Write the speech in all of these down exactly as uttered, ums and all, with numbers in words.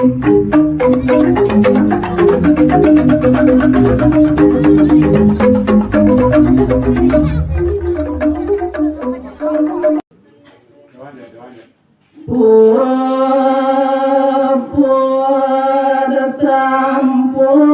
Pun, pun sampun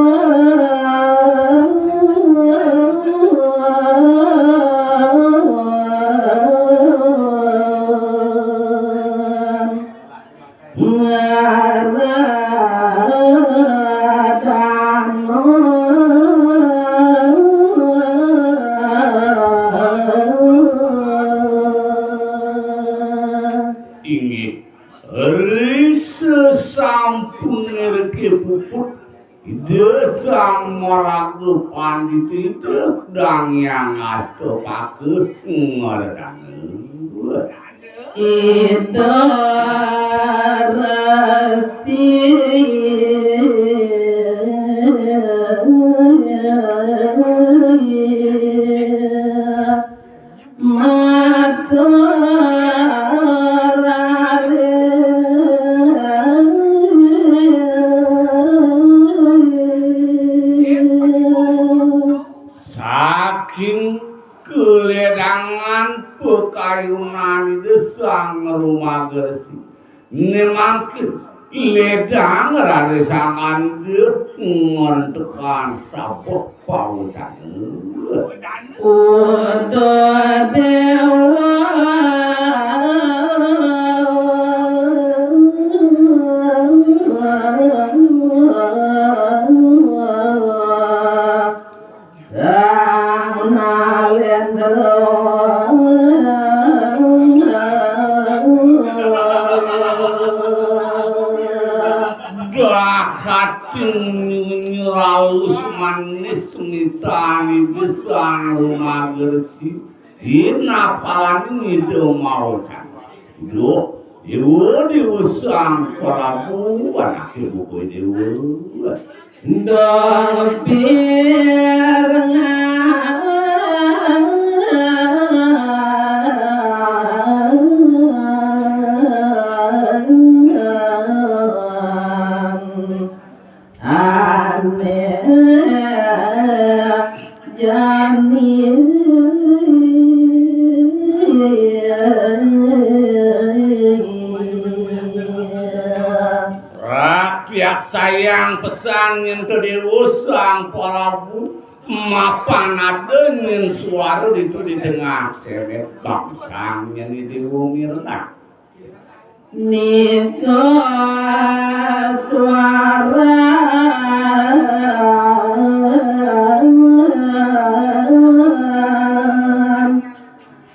ngaradang. Inggih, ri sasampuné riki puput, Ida Sang Maraga Pandita Ida Dang Hyang Astapaka ngaradang. Ida Resi Mata Raden. Saking kaledangan pakayunan Ida Sang Rumagresi, né mangkin ledang rarisangkan Ida ngentekan sabeh pawécana. Uda Déwa. Sang Nalendra. Dahating nyunyur alus manis mitan Ida Sang Rumagresi, inapalane Ida maocan. Duh, Déwa, Déwa Sang Prabu, anake bubuh Déwa. Ndang pirengan ane jani. Rakyat sayang pesan nyen to Déwa Sang Prabu, mapan ada nyen suara ditu di tengah semet bangsang nyen Déwa Mirna. Nika suara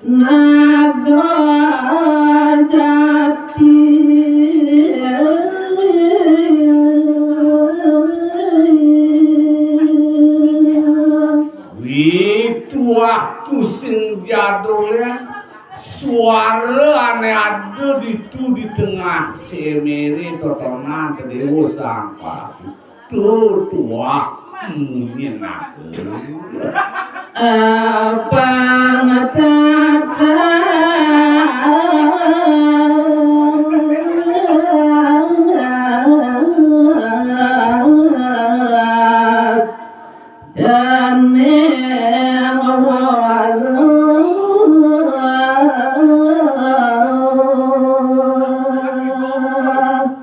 Naga Jati. Witu waktu sing jadule, suara ane ada ditu di tengah semere totonan Déwa Sang Prabu. Tutuah munyin aku. Abang tatas jane walu.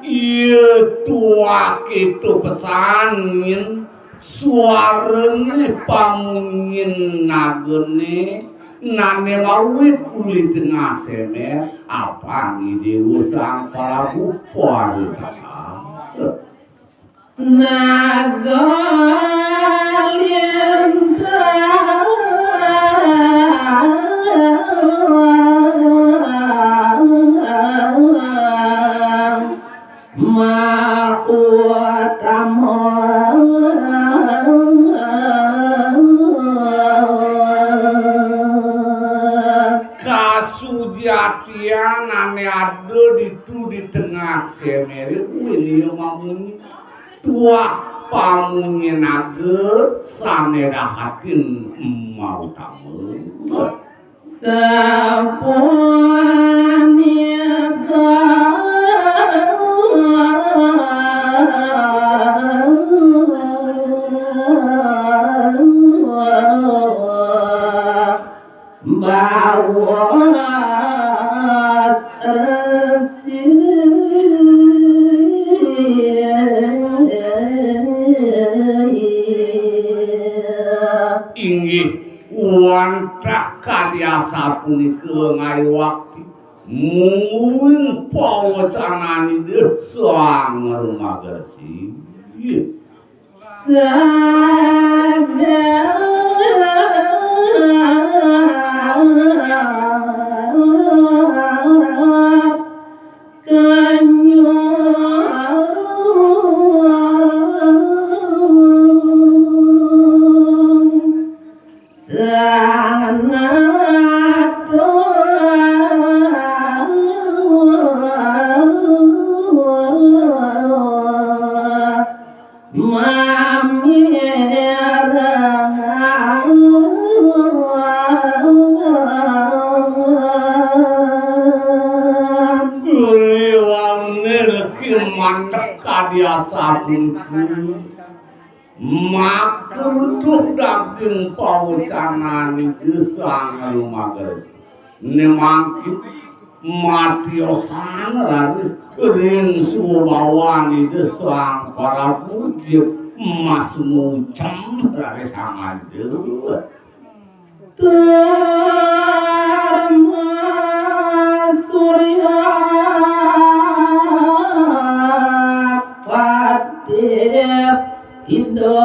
Iya tuah itu pesan nyen. Suarane pamunyin nagane nane mawit uli tengah semer, apang Ida Sang Prabu Paritas. Naga lintang. Mautama. Kasujatian ane ada ditu di tengah semere kuwi liya mamunyi. Tuah pamunyi naga sane dahatin mautama. Sapunika Tah kadi asapunika ngayu wakti, mungguing pawecanan Ida Sang Ruma Gresik. Sadaya kanyuang sangat mamireng. Riwang nirki mandek kadi asapunika. Makruntuh daging pawecanan Ida Sang Ruma Gresik. Né mangkin matiosan raris ring swabawan Ida Sang Prabu Jit Mas Mucem raris angada. Dharma Surya Patih Ida.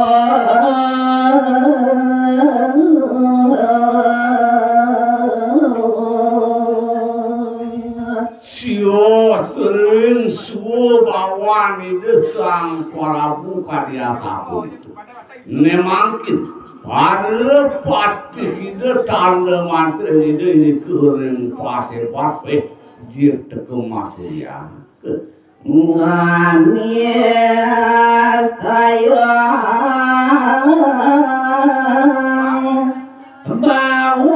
Sios ring swabawan Ida Sang Prabu kadi asapunika. Né mangkin para patih Ida, tanda mantra Ida, nika ring pasebat, eh, jit teka masurya. Nganis tayang baos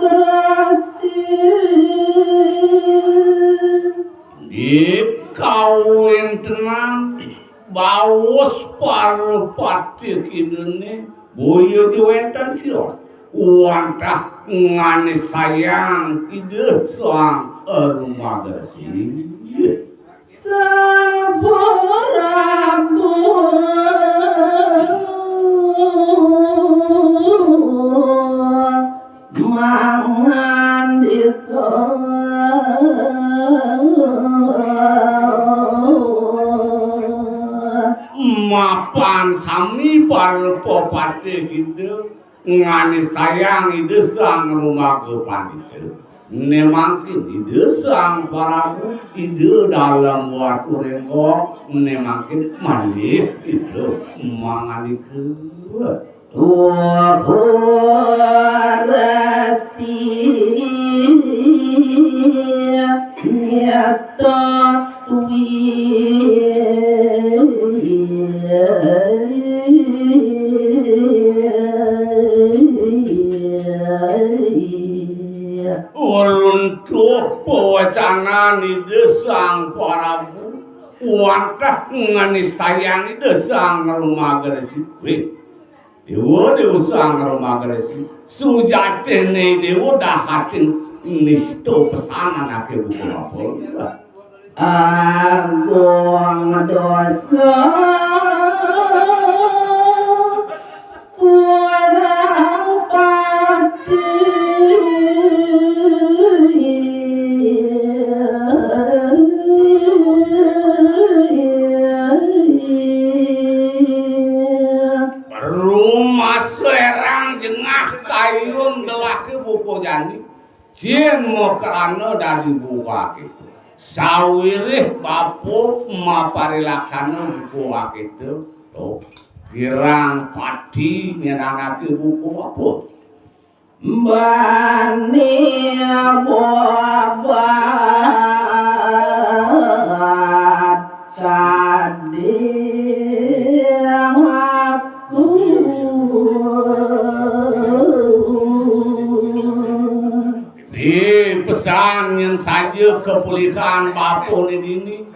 resi. Di kawéntenan baos para patih Idané, boya ja wénten sios. Wantah nganistayang Ida Sang Ruma Gresik. Sang Prabu mangandika. Mapan sami para pepatih kita nganistayang Ida Sang Rumaga Pandita. Né mangkin Ida Sang Prabu, Ida Dalem Watu Rénggong, né mangkin malih Ida mangandika. Tuhu resi niastatwi. Runtuh pawacanan Ida Sang Prabu, wantah nganistayang Ida Sang Rumaga Resi. Wih, Déwa, Déwa Sang Rumaga Resi. Sujatiné Déwa dahating nista pesan anaké buka bapa. Agung dosa kurang pati. Rumasa érang jengah kayun gelaké buka jani. Yén makrana dadi buka kéto. Sawiréh bapa maparilaksana buka kéto, to, kirang pati nyenengaké buka bapa. Bani bobat kadi aku. Di pesan yén saja kapulihan bapané dini,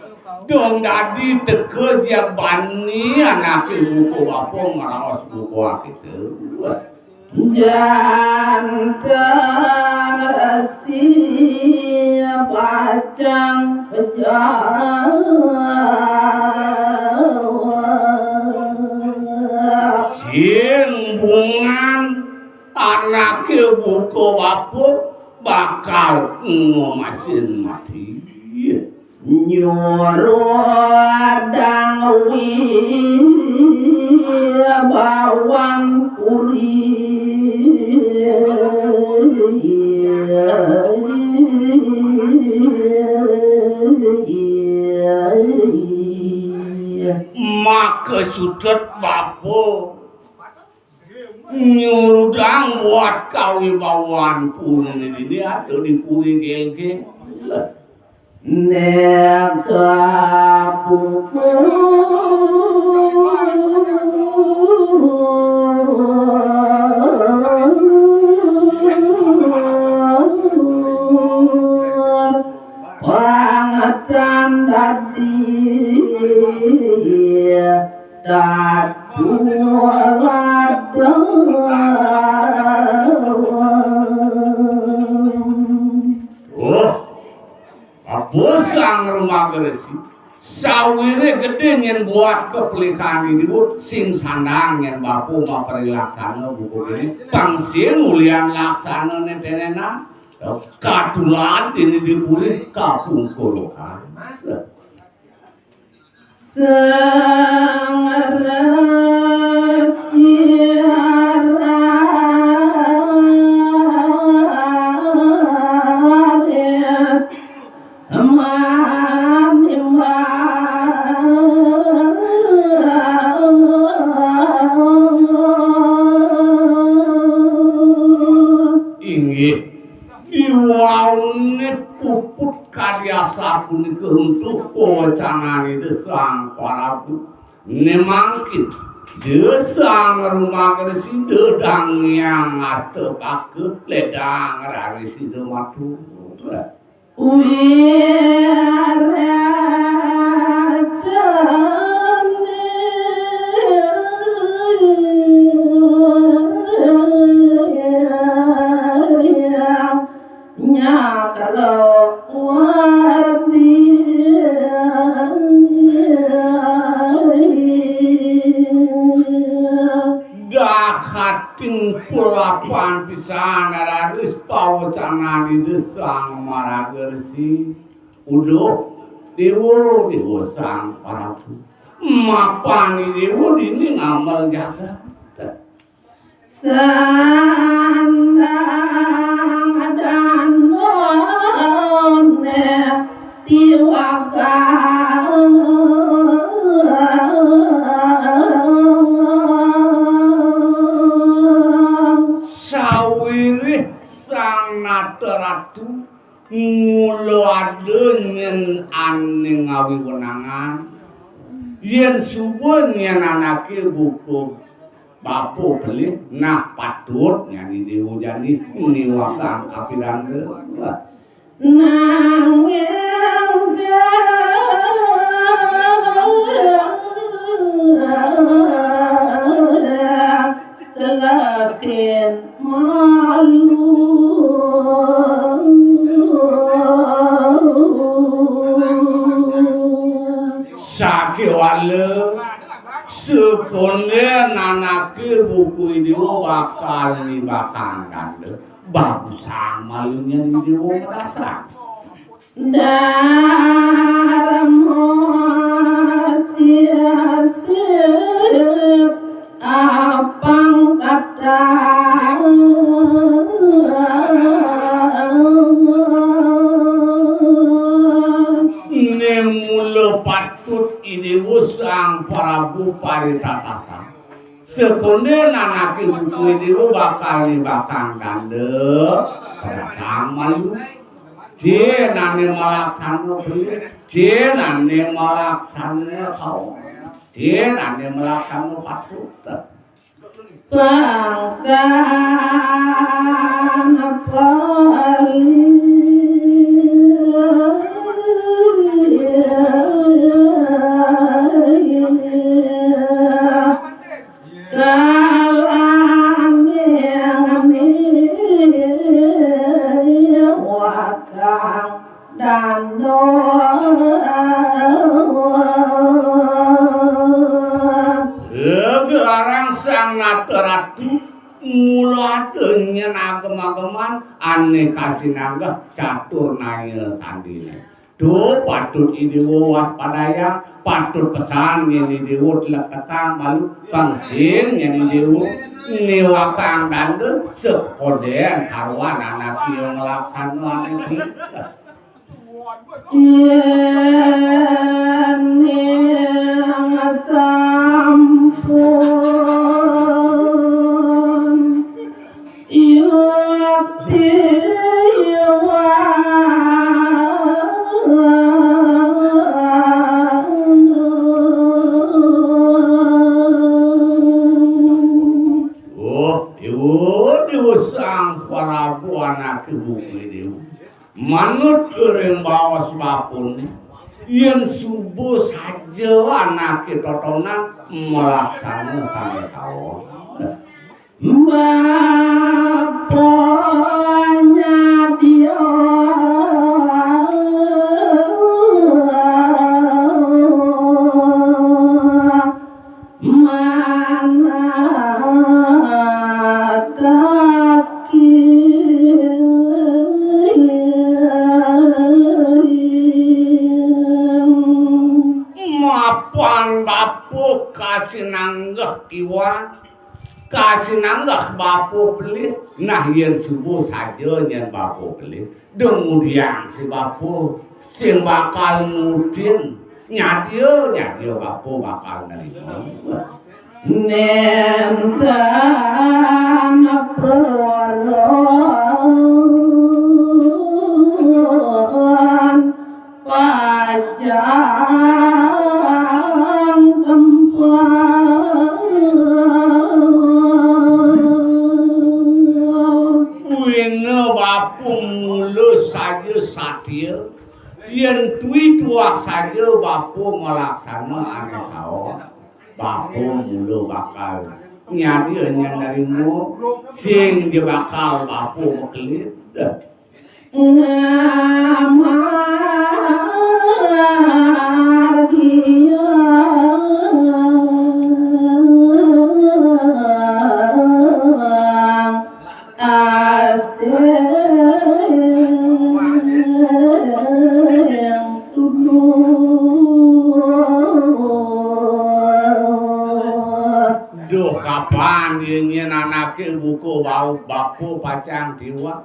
dong dadi teka ja bani anaké buka bapa ngraos buka kéto. Janten resi pacang jawab. Sing bungan Nyuruh dang wi bawang puri. Maka cutet bapa nyurudang buat kawibawaan puri ini ada di puri gengge. Neka puput pangetan dadi datu ladang. Oh, apa sang rumah geresi? Sawire gedhe nyen buat kepelikan ini, Bu, sing sandang nyen bapu maperilaksana buku ini. Pang sing ulian laksana netenena. Katulan ini dipulih kapungkurukan. Sang Resi Raris manimbang. Inggih, iwaune puput kadi asapunika runtuh pawecananipun Sang Prabu. Ne mangkin, Ida Sang Rumagresida dang nyang astapaka ledang rarisida matur. Wiracana nyakra wardi. Dahating pelapan pisan raris pawecanan Ida Sang Maraga Resi. Uduh, Dewa, Dewa Sang Prabu. Mapan Dewa dini ngamel jagat. Sandang dan none tiwagang. Sawirih Sang Nata Ratu mula ada nyen ane ngawi wenangan. Yen suba nyen anake buka bapa pelih, nah, patut nyani dewa jani niwagang kapiranda. Nanging selakin malu. Sakéwala, sekonden anake buku ini bakal nibakang danda. Bagusang malunya ini merasa. Dharma sirasip apang katas. Ne mula patut Idewa Sang Prabu paritatasan. Sekonden anake buku Idewa bakal nibakang danda, perasang malu. Cén ane malaksana beli, cén ane malaksana kaum, cén ane malaksana patut. Pangkan pali. Kalaning niwakang danda. Gelarang Sang Nata Ratu, mula ada nyen agem-ageman ane kasinanggeh catur naya sandine. Tuh patut I Déwa waspadayang, patut pesan yén I Déwa tleketang malu, pang sing yén I Déwa niwakang danda sekondén karuan anaké nglaksana ané. Yén sampun yukti Oh, Déwa, Déwa Sang Prabu anaké buka Déwa. Manut ring baos bapané, yén suba saja anaké totonan malaksana sané kaon. Bapa nyadya manataki. Mapan bapa kasinanggeh iwang, kasinanggeh bapa pelih. Nah, yén suba saja nyén bapa pelih, dumudiang si bapa sing bakal nutin. Nyadya, nyadya bapa bakal nrima. Nénten purun pacang kempal. Buina bapa mula saja satia. Yén tui tuah saja bapa malaksana ané kaon, bapa mula bakal nyadya nyén nrima, sing ja bakal bapa makelid. Ngamargia asing tuduh. Duh, kapan yén nyén anaké buka bau bapa pacang tiwang.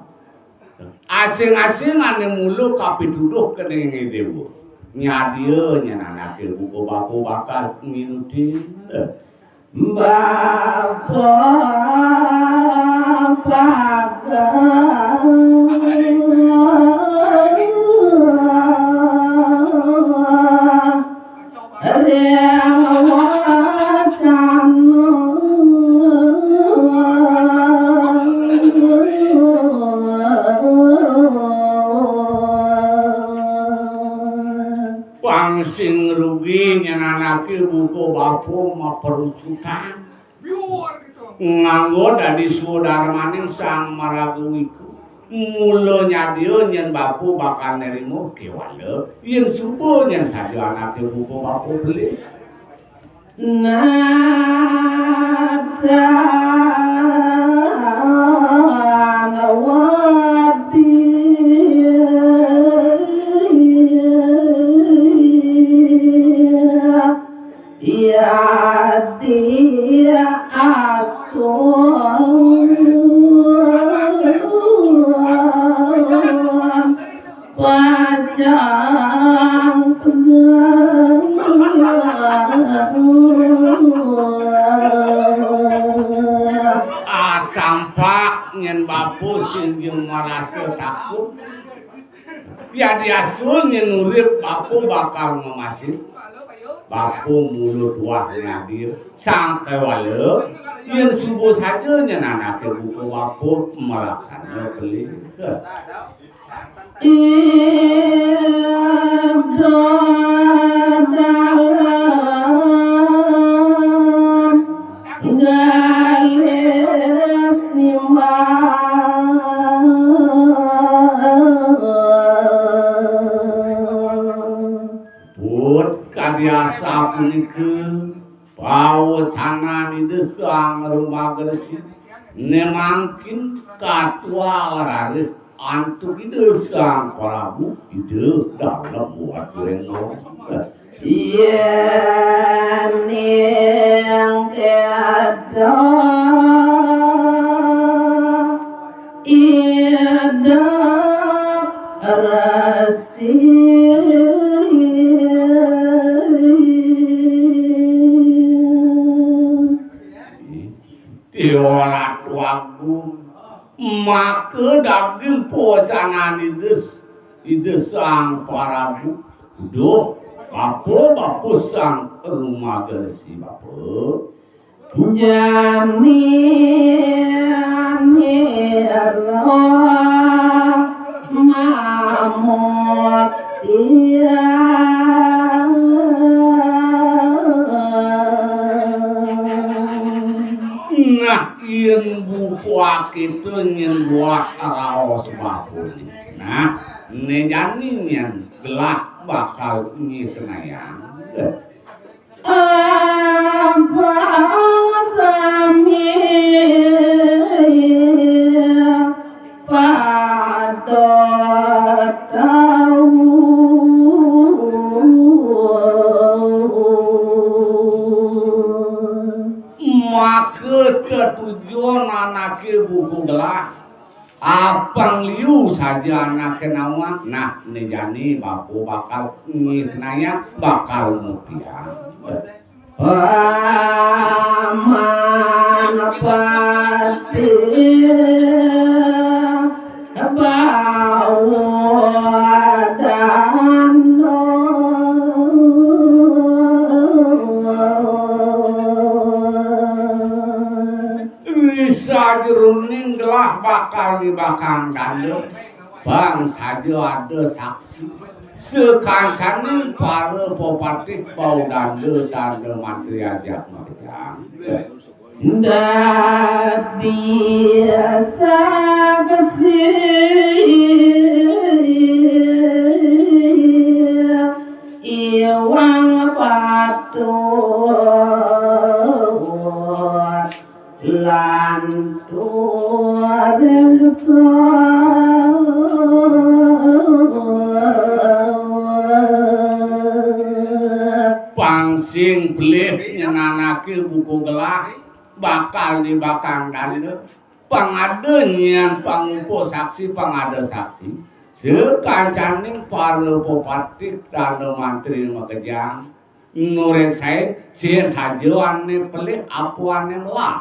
Asing-asing ané mula kapituduh keningé Déwa. Nyadya nyén anaké buka bapa bakal nginutin. Bapa pagar ring wacana. Pang sing rugi nyén anaké buka bapa maperucutan. Nganggo dadi swadarmaning Sang Maraga Wika. Mula nyadya nyén bapa bakal nrima kéwala, yén suba nyén saja anaké buka bapa pelih. Nadan wadi. Yadi astun pacang penyang. Ah, tampak nyén bapa sing ja marasa takut. Yadiastun nyén urip bapa bakal ngemasin. Bapa mula tuah nyadya. Sangkéwala, yén suba saja nyén anaké buka bapa malaksana pelih. Ida dalam galis nimbang. Put kadi asapunika pawecanan Ida Sang Remagresi, né mangkin katual raris Antuk Ida Sang Prabu, Ida Dalem Wadurénggong. Yén ing kéto Ida Resi. Déwa Ratu Agung, maka daging pawacanan Ida, Ida Sang Prabu. Duh, bapa, bapa Sang Rumaga Resi, bapa. Jani nira mamut tiang. Nah, yén buka kéto nyén buat raos bapa. Nah, né jani nyén gelah bakal ngikenayang. Abang sami pada tau. Maka tetujon anaké buka gelah, apang liu saja anaké nawang. Nah, né jani bapa bakal ngikenayang, bakal mutiang. Paman Patih Bawa Dano. Ri sajeroning gelah bakal nibakang danda, pang saja ada saksi. Sakancaning para pepatih, bau danda, danda mantri ajak makejang. Dadi saksi iwang patut lan tureksa. Pang sing pelih nyenanake buka gelah bakal nibakang danda. Pang ada nyan pangupa saksi, pang ada saksi. Sakancaning para pepatih danda mantri makejang. Nurin saé, sing saja ané pelih apa ané melah.